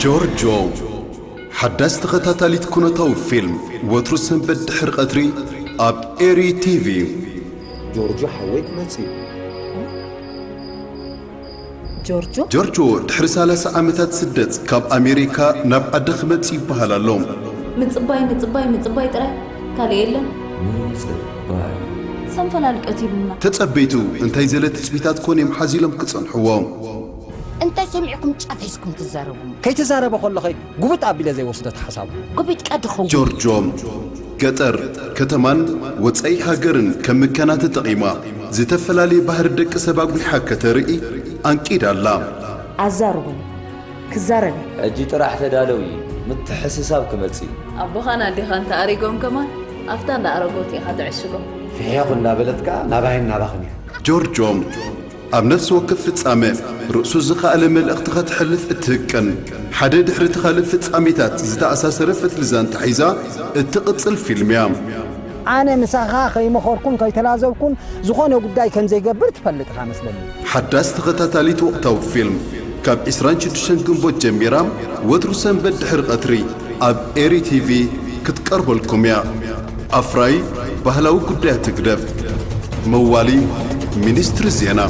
ጆርጆ፣ ሓዳስ ተኸታታሊት ኩነታዊ ፊልም፣ ወትሩ ሰንበት ድሕሪ ቀትሪ ኣብ ኤሪ ቲቪ። ጆርጆ ሓወይ ክመጽእ እዩ። ጆርጆ ጆርጆ ድሕሪ ሰላሳ ዓመታት ስደት ካብ ኣሜሪካ ናብ ዓዲ ክመጽእ ይበሃል ኣሎ። ምጽባይ ምጽባይ ምጽባይ ጥራይ፣ ካልእ የለን። ምጽባይ ሰንፈላል ቀቲሉና። ተጸበይቱ እንታይ ዘለ ትጽቢታት ኮን እዮም ሓዚሎም ክጸንሕዎ። እንታይ ሰሚዕኩም ጫፍ ሒዝኩም ትዛረቡ? ከይተዛረበ ከሎ ኸይ ጉብጥ ኣቢለ ዘይወስዶ ተሓሳቡ። ጉቢጥካ ድኸውን ጆርጆ ገጠር፣ ከተማን ወጻኢ ሃገርን ከም ምከና ተጠቒማ ዝተፈላለየ ባህሪ ደቂ ሰብ ኣጉሊሓ ከተርኢ ኣንቂዳ ኣላ። ኣዛርቡኒ ክዛረብ እየ። ሕጂ ጥራሕ ተዳለው እዩ ምትሕስሳብ ክመጽእ እዩ። ኣቦኻን ኣዴኻን ተኣሪጎም ከማን ኣብታ እንዳኣረጎት ኢኻ ትዕሽጎም። ፍሕያኹ እናበለትካ ናባይን ናባኽን እያ። ጆርጆ ኣብ ነፍሲ ወከፍ ፍጻመ ርእሱ ዝኸኣለ መልእኽቲ ከተሕልፍ እትህቅን፣ ሓደ ድሕሪ እቲ ካልእ ፍጻሜታት ዝተኣሳሰረ ፈትሊ ዛንታ ሒዛ እትቕጽል ፊልም እያ። ኣነ ምሳኻ ከይመኸርኩን ከይተላዘብኩን ዝኾነ ጉዳይ ከም ዘይገብር ትፈልጥ ኢኻ መስለኒ። ሓዳስ ተኸታታሊት ወቕታዊ ፊልም ካብ ዕስራን ሽዱሽተን ግንቦት ጀሚራ ወትሩ ሰንበት ድሕሪ ቀትሪ ኣብ ኤሪ ቲቪ ክትቀርበልኩም እያ። ኣፍራይ ባህላዊ ጉዳያት ህግደፍ፣ መዋሊ ሚኒስትሪ ዜና።